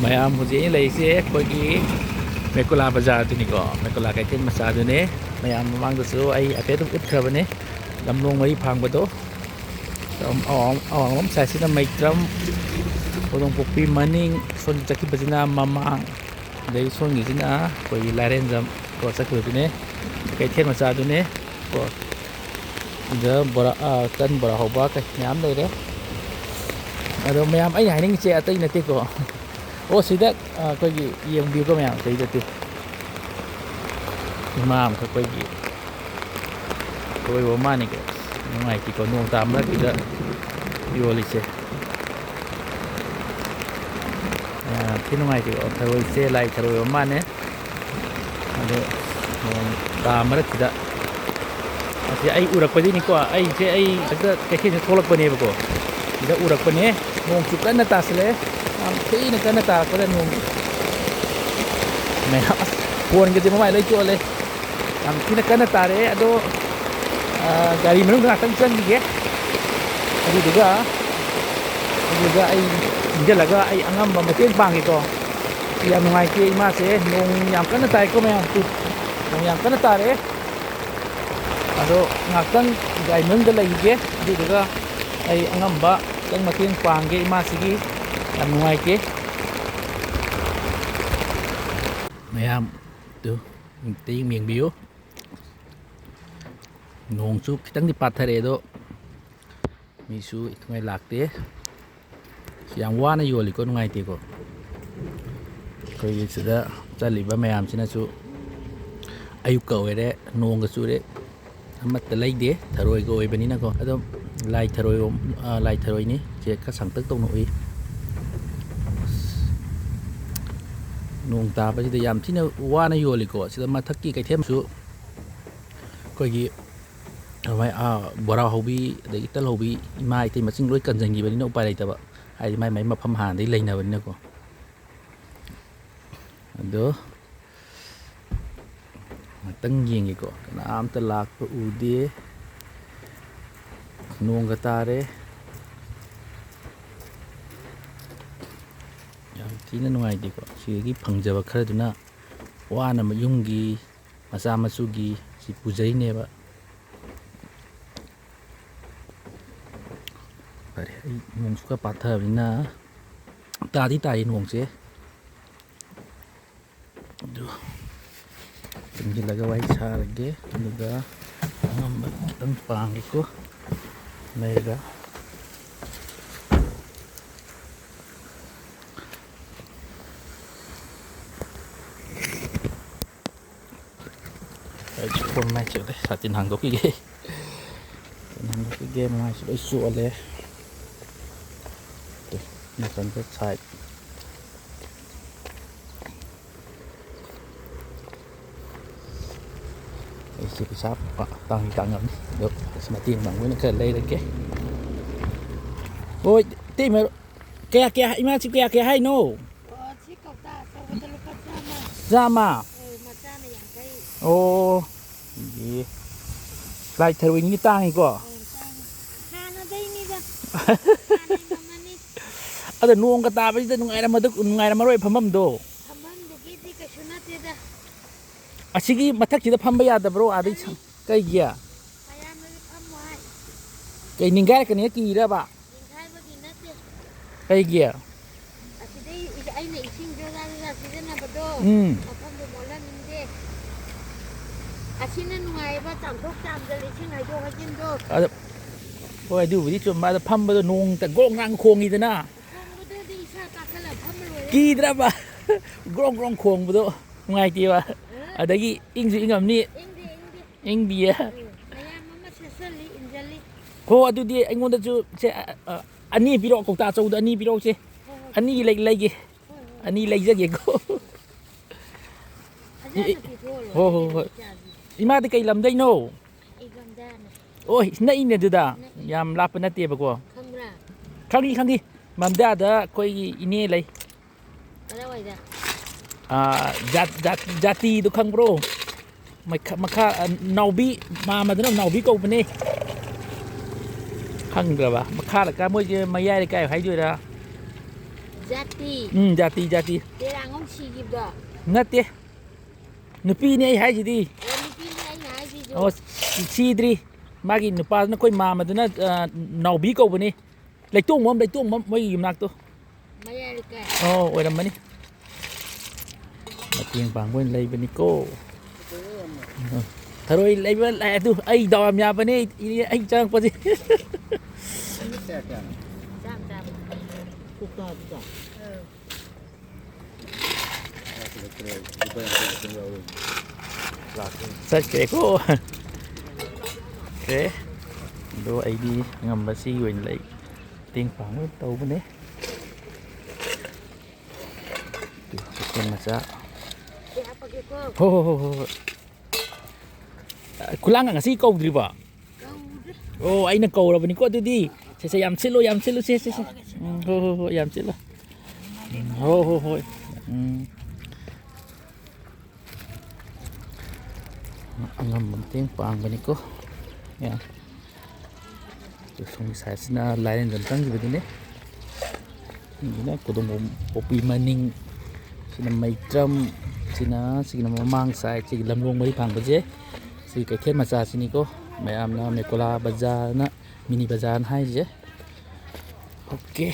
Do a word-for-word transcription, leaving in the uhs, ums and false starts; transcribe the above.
ꯃꯌꯥꯝ ꯍꯧꯖꯤꯛ ꯑꯩꯅ ꯂꯩꯔꯤꯁꯦ ꯑꯩꯈꯣꯏꯒꯤ ꯃꯦꯀꯨꯂꯥ ꯕꯖꯥꯔꯗꯨꯅꯤꯀꯣ, ꯃꯦꯀꯨꯂꯥ ꯀꯩꯊꯦꯜ ꯃꯆꯥꯗꯨꯅꯦ꯫ ꯃꯌꯥꯝ ꯃꯃꯥꯡꯗꯁꯨ ꯑꯩ ꯍꯥꯏꯐꯦꯠ ꯑꯗꯨꯝ ꯎꯠꯈ꯭ꯔꯕꯅꯦ, ꯂꯝꯂꯣꯡ ꯃꯔꯤ ꯐꯥꯡꯕꯗꯣ꯫ ꯑꯋꯥꯡ ꯑꯋꯥꯡꯂꯣꯝ ꯁꯥꯏꯠꯁꯤꯅ ꯃꯩꯇ꯭ꯔꯝ, ꯈꯣꯡꯖꯣꯝꯄꯣꯛꯄꯤ ꯃꯅꯤꯡ, ꯁꯣꯝ ꯆꯠꯈꯤꯕꯁꯤꯅ ꯃꯃꯥꯡ, ꯑꯗꯩ ꯁꯣꯝꯒꯤꯁꯤꯅ ꯑꯩꯈꯣꯏꯒꯤ ꯂꯥꯏꯔꯦꯟꯖꯝ ꯀꯣ ꯆꯠꯈꯤꯕꯗꯨꯅꯦ, ꯀꯩꯊꯦꯜ ꯃꯆꯥꯗꯨꯅꯦ ꯀꯣ꯫ ꯁꯤꯗ ꯕꯣꯔꯥ, ꯑꯥ, ꯇꯟ ꯕꯣꯔꯥ ꯍꯧꯕ ꯀꯩ ꯃꯌꯥꯝ ꯂꯩꯔꯦ꯫ ꯑꯗꯣ ꯃꯌꯥꯝ ꯑꯩꯅ ꯍꯥꯏꯅꯤꯡꯉꯤꯁꯦ ꯑꯇꯩ ꯅꯠꯇꯦꯀꯣ꯫ ꯑꯣ, ꯁꯤꯗ, ꯑꯥ, ꯑꯩꯈꯣꯏꯒꯤ ꯌꯦꯡꯕꯤꯌꯨꯀꯣ ꯃꯌꯥꯝ, ꯁꯤꯗꯗꯤ ꯏꯃꯥ ꯑꯃꯈꯛ ꯑꯩꯈꯣꯏꯒꯤ ꯀꯣꯏꯕ ꯃꯥꯅꯤꯀꯣ꯫ ꯅꯨꯡꯉꯥꯏꯇꯦꯀꯣ, ꯅꯣꯡ ꯇꯥ ꯃꯔꯛꯇꯨꯗ ꯌꯣꯜꯂꯤꯁꯦ꯫ ꯑꯥ, ꯊꯤ ꯅꯨꯡꯉꯥꯏꯇꯦꯀꯣ, ꯊꯔꯣꯏꯁꯦ ꯂꯥꯏ ꯊꯔꯣꯏ ꯑꯣꯏꯕ ꯃꯥꯅꯦ꯫ ꯑꯗꯣ ꯅꯣꯡ ꯇꯥ ꯃꯔꯛꯁꯤꯗ ꯑꯁꯤ ꯑꯩ ꯎꯔꯛꯄꯗꯒꯤꯅꯤꯀꯣ, ꯑꯩꯁꯦ ꯑꯩ ꯍꯦꯛꯇ ꯀꯩꯊꯦꯜꯗ ꯊꯣꯛꯂꯛꯄꯅꯦꯕꯀꯣ, ꯁꯤꯗ ꯎꯔꯛꯄꯅꯦ꯫ ꯅꯣꯡꯁꯨ ꯀꯟꯅ ꯇꯥꯁꯤꯜꯂꯛꯑꯦ, ꯌꯥꯝ ꯊꯤꯅ ꯀꯟꯅ ꯇꯥꯔꯛꯄꯗ ꯅꯣꯡ ꯃꯌꯥꯝ, ꯑꯁ, ꯐꯣꯟꯒꯁꯦ ꯃꯃꯥꯏ ꯂꯣꯏ ꯆꯣꯠꯂꯦ꯫ ꯌꯥꯝ ꯊꯤꯅ ꯀꯟꯅ ꯇꯥꯔꯛꯑꯦ꯫ ꯑꯗꯣ, ꯑ, ꯒꯥꯔꯤ ꯃꯅꯨꯡꯗ ꯉꯥꯛꯇꯪ ꯆꯪꯈꯤꯒꯦ, ꯑꯗꯨꯗꯨꯒ, ꯑꯗꯨꯗꯨꯒ ꯑꯩ ꯏꯟꯖꯜꯂꯒ ꯑꯩ ꯑꯉꯝꯕ ꯃꯇꯦꯡ ꯄꯥꯡꯒꯦꯀꯣ꯫ ꯌꯥꯝ ꯅꯨꯡꯉꯥꯏꯇꯦ ꯏꯃꯥꯁꯦ, ꯅꯣꯡ ꯌꯥꯝ ꯀꯟꯅ ꯇꯥꯏꯀꯣ ꯃꯌꯥꯝ, ꯇꯨ, ꯅꯣꯡ ꯌꯥꯝ ꯀꯟꯅ ꯇꯥꯔꯛꯑꯦ꯫ ꯑꯗꯣ ꯉꯥꯛꯇꯪ ꯒꯥꯔꯤ ꯃꯅꯨꯡꯗ ꯂꯩꯈꯤꯒꯦ, ꯑꯗꯨꯗꯨꯒ ꯑꯩ ꯑꯉꯝꯕ ꯈꯤꯇꯪ ꯃꯇꯦꯡ ꯄꯥꯡꯒꯦ ꯏꯃꯥꯁꯤꯒꯤ꯫ ꯌꯥꯝ ꯅꯨꯡꯉꯥꯏꯇꯦ꯫ ꯃꯌꯥꯝ ꯇꯨ ꯑꯝꯇ ꯌꯦꯡꯕꯤꯌꯨ꯫ ꯅꯣꯡꯁꯨ ꯈꯤꯇꯪꯗꯤ ꯄꯥꯊꯔꯛꯑꯦ, ꯑꯗꯣ ꯃꯤꯁꯨ ꯏꯊꯤꯉꯥꯏ ꯂꯥꯛꯇꯦ꯫ ꯌꯥꯝ ꯋꯥꯅ ꯌꯣꯜꯂꯤꯀꯣ, ꯅꯨꯡꯉꯥꯏꯇꯦꯀꯣ꯫ ꯑꯩꯈꯣꯏꯒꯤ ꯁꯤꯗ ꯆꯠꯂꯤꯕ ꯃꯌꯥꯝꯁꯤꯅꯁꯨ ꯑꯌꯨꯛꯀ ꯑꯣꯏꯔꯦ, ꯅꯣꯡꯒ ꯆꯨꯔꯦ, ꯑꯃꯠꯇ ꯂꯩꯗꯦ, ꯊꯔꯣꯏꯒ ꯑꯣꯏꯕꯅꯤꯅꯀꯣ꯫ ꯑꯗꯨꯝ ꯂꯥꯏ ꯊꯔꯣꯏ, ꯑ, ꯂꯥꯏ ꯊꯔꯣꯏꯅꯤ꯫ ꯁꯦ ꯈꯔ ꯁꯥꯡꯇꯛ ꯇꯧꯅ ꯎꯏ꯫ ꯑꯁ, ꯅꯣꯡ ꯇꯥꯕꯁꯤꯗ ꯌꯥꯝ ꯊꯤꯅ ꯋꯥꯅ ꯌꯣꯜꯂꯤꯀꯣ꯫ ꯁꯤꯗ ꯃꯊꯛꯀꯤ ꯀꯩꯊꯦꯜꯁꯨ ꯑꯩꯈꯣꯏꯒꯤ ꯑꯗꯨꯃꯥꯏ, ꯑ, ꯕꯣꯔꯥ ꯍꯧꯕꯤ, ꯑꯗꯒꯤ ꯇꯜ ꯍꯧꯕꯤ, ꯏꯃꯥ ꯏꯇꯩ ꯃꯁꯤꯡ ꯂꯣꯏ ꯀꯟꯁꯤꯟꯈꯤꯕꯅꯤꯅ ꯎꯄꯥꯏ ꯂꯩꯇꯕ꯫ ꯍꯥꯏꯗꯤ ꯃꯥꯏ ꯃꯥꯏ ꯃꯐꯝ ꯍꯥꯟꯅꯗꯒꯤ ꯂꯩꯅꯕꯅꯤꯅꯀꯣ꯫ ꯑꯗꯣ ꯉꯥꯛꯇꯪ ꯌꯦꯡꯒꯦꯀꯣ, ꯀꯅꯥꯝꯇ ꯂꯥꯛꯄ ꯎꯗꯦ꯫ ꯅꯣꯡꯒ ꯇꯥꯔꯦ꯫ ꯌꯥꯝ ꯊꯤꯅ ꯅꯨꯡꯉꯥꯏꯇꯦꯀꯣ꯫ ꯁꯤꯗꯒꯤ ꯐꯪꯖꯕ ꯈꯔꯗꯨꯅ ꯋꯥꯅ ꯌꯨꯝꯒꯤ ꯃꯆꯥ ꯃꯁꯨꯒꯤ ꯁꯤ ꯄꯨꯖꯩꯅꯦꯕ꯫ ꯐꯔꯦ, ꯑꯩ ꯅꯣꯡꯁꯨ ꯈꯔ ꯄꯥꯊꯕꯅꯤꯅ, ꯇꯥꯗꯤ ꯇꯥꯔꯤ ꯅꯣꯡꯁꯦ꯫ ꯑꯗꯨ ꯊꯤꯡꯖꯤꯜꯂꯒ ꯋꯥꯔꯤ ꯁꯥꯔꯒꯦ꯫ ꯑꯗꯨꯒ ꯑꯉꯝꯕ ꯈꯤꯇꯪ ꯄꯥꯡꯒꯦꯀꯣ꯫ ꯂꯩꯔꯒ ꯑꯩꯁꯨ ꯐꯣꯟ ꯃꯥꯏ ꯆꯠꯂꯦ꯫ ꯁꯥꯇꯤꯟ ꯍꯥꯡꯗꯣꯛꯈꯤꯒꯦ꯫ ꯁꯥꯇꯤꯟ ꯍꯥꯡꯗꯣꯛꯈꯤꯒꯦ꯫ ꯃꯥꯏꯁꯨ ꯂꯣꯏ ꯆꯣꯠꯂꯦ꯫ ꯇꯨ, ꯅꯥꯀꯟꯗ ꯁꯥꯏꯠ꯫ ꯑꯩꯁꯦ ꯄꯩꯁꯥ ꯄꯥ-, ꯇꯥꯡꯗꯤ ꯇꯥꯡꯉꯝꯅꯤ꯫ ꯑꯗꯣ ꯑꯁ, ꯃꯇꯦꯡ ꯄꯥꯡꯕ ꯑꯣꯏꯅ ꯈꯔ ꯂꯩꯔꯒꯦ꯫ ꯍꯣꯏ, ꯏꯇꯩꯃ, ꯀꯌꯥ, ꯀꯌꯥ, ꯏꯃꯥꯁꯤ ꯀꯌꯥ, ꯀꯌꯥ ꯍꯥꯏꯅꯣ? ꯑꯣ, ꯁꯤ ꯀꯧꯇꯥ ꯑꯆꯧꯕꯗ ꯂꯨꯄꯥ ꯆꯥꯝꯃ꯫ ꯆꯥꯝꯃ? ꯑꯧ, ꯃꯆꯥꯅ ꯌꯥꯡꯈꯩ꯫ ꯑꯣ, ꯏ꯫ ꯂꯥꯏ ꯊꯔꯣꯏꯅꯤ ꯇꯥꯡꯉꯤꯀꯣ? ꯑꯧ, ꯇꯥꯡꯉꯤ꯫ ꯍꯥꯟꯅꯗꯩꯅꯤꯗ꯫ ꯍꯥꯟꯅꯩ ꯃꯃꯜꯅꯤ꯫ ꯑꯗ ꯅꯣꯡꯒ ꯇꯥꯕꯁꯤꯗ ꯅꯨꯡꯉꯥꯏꯔꯝꯃꯗ-, ꯅꯨꯡꯉꯥꯏꯔꯝꯃꯔꯣꯏ ꯐꯝꯐꯝꯗꯣ꯫ ꯐꯝꯐꯝꯗꯨꯒꯤꯗꯤ ꯀꯩꯁꯨ ꯅꯠꯇꯦꯗ꯫ ꯑꯁꯤꯒꯤ ꯃꯊꯛꯁꯤꯗ ꯐꯝꯕ ꯌꯥꯗꯕ꯭ꯔꯣ? ꯑꯥꯗꯩ ꯁ-, ꯀꯔꯤ? ꯀꯩꯒꯤ? ꯃꯌꯥꯝꯅꯁꯨ ꯐꯝꯃꯣ ꯍꯥꯏ꯫ ꯀꯩ, ꯅꯤꯡꯒꯥꯏꯔꯛꯀꯅꯤ ꯀꯤꯔꯕ? ꯅꯤꯡꯈꯥꯏꯕꯒꯤ ꯅꯠꯇꯦ꯫ ꯀꯩꯒꯤ? ꯑꯁꯤꯗꯩ ꯏ-, ꯑꯩꯅ ꯏꯁꯤꯡ ꯖꯣꯖꯥ ꯖꯣꯖꯥ ꯁꯤꯖꯤꯟꯅꯕꯗꯣ, ꯎꯝ꯫ ꯃꯐꯝꯗꯣ ꯃꯣꯠꯍꯟꯅꯤꯡꯗꯦ꯫ ꯑꯁꯤꯅ ꯅꯨꯡꯉꯥꯏꯌꯦꯕ, ꯆꯥꯝꯊꯣꯛ ꯆꯥꯝꯖꯜ ꯏꯁꯤꯡ ꯍꯩꯗꯣꯛ ꯍꯩꯖꯤꯟꯗꯣ꯫ ꯑꯗ, ꯍꯣꯏ, ꯑꯗꯨꯕꯨꯗꯤ ꯆꯨꯝꯕ꯫ ꯑꯗ ꯐꯝꯕꯗꯣ ꯅꯣꯡꯇ ꯒ꯭ꯔꯣꯡ ꯒ꯭ꯔꯥꯡ ꯈꯣꯡꯉꯤꯗꯅ꯫ ꯈꯣꯡꯕꯗꯨꯗꯤ ꯏꯁꯥ ꯀꯥꯈꯠꯂ ꯐꯝꯃ ꯂꯣꯏꯔꯦ꯫ ꯀꯤꯗ꯭ꯔꯕ? ꯒ꯭ꯔꯣꯡ ꯒ꯭ꯔꯣꯡ ꯈꯣꯡꯕꯗꯣ ꯅꯨꯡꯉꯥꯏꯇꯦꯕ꯫ ꯑ? ꯑꯗꯒꯤ ꯏꯪꯁꯨ ꯏꯪꯉꯝꯅꯤ꯫ ꯏꯪꯗꯦ, ꯏꯪꯗꯦ꯫ ꯏꯪꯗꯤꯌꯦ꯫ ꯎꯝ, ꯃꯌꯥꯝ ꯑꯃ ꯁꯦꯠꯆꯜꯂꯤ, ꯏꯟꯖꯜꯂꯤ꯫ ꯍꯣ, ꯑꯗꯨꯗꯤ ꯑꯩꯉꯣꯟꯗꯁꯨ ꯁꯦ, ꯑ, ꯑ, ꯑꯅꯤ ꯄꯤꯔꯛꯑꯣ, ꯀꯧꯇꯥ ꯑꯆꯧꯕꯗꯣ ꯑꯅꯤ ꯄꯤꯔꯛꯑꯣꯁꯦ꯫ ꯍꯣꯏ, ꯍꯣꯏ, ꯑꯅꯤ ꯄꯤꯔꯛꯑꯣ꯫ ꯂꯩ-, ꯂꯩꯒꯦ꯫ ꯍꯣꯏ, ꯍꯣꯏ꯫ ꯑꯅꯤ ꯂꯩꯖꯒꯦꯀꯣ꯫ ꯐꯖꯅ ꯏ-, ꯄꯤꯊꯣꯛꯑꯣ, ꯍꯣꯏ, ꯍꯣꯏ, ꯍꯣꯏ꯫ ꯏꯆꯥꯁꯤꯡ꯫ ꯏꯃꯥꯗꯤ ꯀꯩ ꯂꯝꯗꯩꯅꯣ? ꯑꯩ ꯂꯝꯗꯥꯅꯦ꯫ ꯑꯣ, ꯅꯛꯏꯅꯦ ꯑꯗꯨꯗ꯫ ꯅꯛꯏ꯫ ꯌꯥꯝ ꯂꯥꯞꯄ ꯅꯠꯇꯦꯕꯀꯣ꯫ ꯈꯪꯕ꯭ꯔꯥ? ꯈꯪꯉꯤ, ꯈꯪꯉꯤ꯫ ꯃꯝꯗꯥꯗ ꯑꯩꯈꯣꯏꯒꯤ ꯏꯅꯦ ꯂꯩ꯫ ꯀꯗꯥꯏꯋꯥꯏꯗ? ꯑꯥ, ꯖꯥꯠ-, ꯖꯥꯠ-, ꯖꯥꯇꯤꯗꯣ ꯈꯪꯕ꯭ꯔꯣ? ꯃꯈꯥ, ꯃꯈꯥ, ꯑ, ꯅꯥꯎꯕꯤ, ꯃꯥꯝꯃꯗꯨꯅ ꯅꯥꯎꯕꯤ ꯀꯧꯕꯅꯦ꯫ ꯈꯪꯗ꯭ꯔꯕ? ꯃꯈꯥ ꯂꯩꯀꯥꯏ, ꯃꯣꯏꯁꯦ ꯃꯌꯥꯏ ꯂꯩꯀꯥꯏ ꯍꯥꯏꯗꯣꯏꯔꯥ? ꯖꯥꯇꯤ꯫ ꯎꯝ, ꯖꯥꯇꯤ, ꯖꯥꯇꯤ꯫ ꯇꯦꯔꯥꯡ ꯑꯃ ꯁꯤꯈꯤꯕꯗꯣ꯫ ꯅꯠꯇꯦ, ꯅꯨꯄꯤꯅꯦ ꯑꯩ ꯍꯥꯏꯁꯤꯗꯤ꯫ ꯑꯣ, ꯅꯨꯄꯤꯅꯦ ꯑꯩꯅ ꯍꯥꯏꯁꯤꯁꯨ꯫ ꯑꯣ, ꯁꯤꯗ꯭ꯔꯤ꯫ ꯃꯥꯒꯤ ꯅꯨꯄꯥꯗꯨꯅ, ꯑꯩꯈꯣꯏ ꯃꯥꯃꯗꯨꯅ, ꯑ, ꯅꯥꯎꯕꯤ ꯀꯧꯕꯅꯤ꯫ ꯂꯩꯇꯣꯡꯕꯝ, ꯂꯩꯇꯣꯡꯕꯝ ꯃꯣꯏꯒꯤ ꯌꯨꯝꯅꯥꯛꯇꯣ꯫ ꯃꯌꯥꯏ ꯂꯩꯀꯥꯏ꯫ ꯑꯣ, ꯑꯣꯏꯔꯝꯃꯅꯤ꯫ ꯃꯇꯦꯡ ꯄꯥꯡꯕ ꯑꯣꯏꯅ ꯂꯩꯕꯅꯤꯀꯣ꯫ ꯊꯔꯣꯏ ꯂꯩꯕ ꯂꯥꯛꯑꯦ ꯑꯗꯨ꯫ ꯑꯩ ꯗꯥꯎ ꯌꯥꯝ ꯌꯥꯕꯅꯦ, ꯑꯩ, ꯑꯩ ꯆꯪꯉꯛꯄꯁꯦ꯫ ꯆꯥꯝ ꯆꯥꯕ꯫ ꯆꯠꯈ꯭ꯔꯦꯀꯣ꯫ ꯈ꯭ꯔꯦ꯫ ꯑꯗꯣ ꯑꯩꯗꯤ ꯉꯝꯕꯁꯤꯒꯤ ꯑꯣꯏꯅ ꯂꯩ꯫ ꯃꯇꯦꯡ ꯄꯥꯡꯕ ꯇꯧꯕꯅꯦ꯫ ꯀꯩꯊꯦꯜ ꯃꯆꯥ꯫ ꯁꯤ ꯍꯥꯞꯄꯒꯦꯀꯣ꯫ ꯍꯣ, ꯍꯣ, ꯍꯣ, ꯍꯣ, ꯍꯣꯏ꯫ ꯈꯨꯂꯥꯡꯒ ꯉꯁꯤ ꯀꯧꯗ꯭ꯔꯤꯕꯣ? ꯀꯧꯗ꯭ꯔꯤ꯫ ꯑꯣ, ꯑꯩꯅ ꯀꯧꯔꯕꯅꯤꯀꯣ ꯑꯗꯨꯗꯤ꯫ ꯁꯦ, ꯁꯦ, ꯌꯥꯝ ꯁꯤꯠꯂꯨ, ꯌꯥꯝ ꯁꯤꯠꯂꯨ, ꯁꯦ, ꯁꯦ, ꯁꯦ꯫ ꯎꯝ, ꯍꯣ, ꯍꯣ, ꯍꯣ, ꯌꯥꯝ ꯁꯤꯠꯂꯨ꯫ ꯎꯝ, ꯍꯣ, ꯍꯣ, ꯍꯣꯏ꯫ ꯎꯝ꯫ ꯑꯉꯝꯕ ꯃꯇꯦꯡ ꯄꯥꯡꯕꯅꯤꯀꯣ꯫ ꯌꯥꯝ꯫ ꯁꯣꯝꯒꯤ ꯁꯥꯏꯠꯁꯤꯅ ꯂꯥꯏꯔꯦꯟꯗꯣꯟ ꯆꯪꯈꯤꯕꯗꯨꯅꯤ꯫ ꯁꯤꯅ ꯀꯣꯗꯣꯝꯕꯣꯝ ꯄꯣꯛꯄꯤ ꯃꯅꯤꯡ꯫ ꯁꯤꯅ ꯃꯩꯇ꯭ꯔꯝ꯫ ꯁꯤꯅ, ꯁꯤꯒꯤꯅ ꯃꯃꯥꯡ ꯁꯥꯏꯠ, ꯁꯤꯒꯤ ꯂꯝꯂꯣꯡ ꯃꯔꯤ ꯐꯥꯡꯕꯁꯦ꯫ ꯁꯤ ꯀꯩꯊꯦꯜ ꯃꯆꯥꯁꯤꯅꯤꯀꯣ꯫ ꯃꯌꯥꯝꯅ ꯃꯦꯀꯣꯂꯥ ꯕꯖꯥꯔꯅ, ꯃꯤꯅꯤ ꯕꯖꯥꯔꯅ ꯍꯥꯏꯔꯤꯁꯦ꯫ ꯑꯣꯀꯦ꯫